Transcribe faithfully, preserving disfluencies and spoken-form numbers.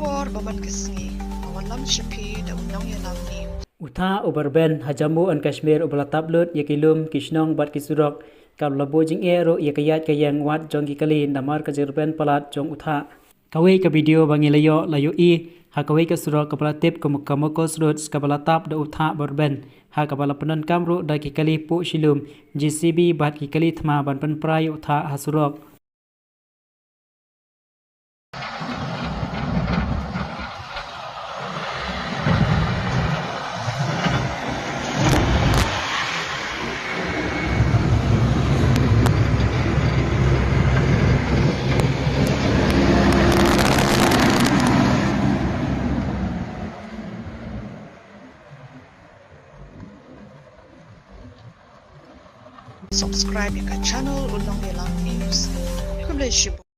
Por ba man ka sngi, ba wallam sha phi da u nongïalam news. U thah uba rben ha Jammu and Kashmir uba la tap lut ïa ki lum, ki shnong bad ki surok, kaba la buh jingeh ruh ïa ka ïaid ka ïeng wad jong ki kali namar ka jingrben palat jong u thah. Kawei ka video ba ngi la ïoh la ïohi ha kawei ka surok kaba la tip kum ka Mokos Road kaba la tap da u thah ba rben, ha kaba la pyndonkam ruh da ki kali puh shilum, J C B bad ki kali thma ban pynpra ïa u thah ha surok. Subscribe ïa ka channel U Nongïalam News. Khublei shibun.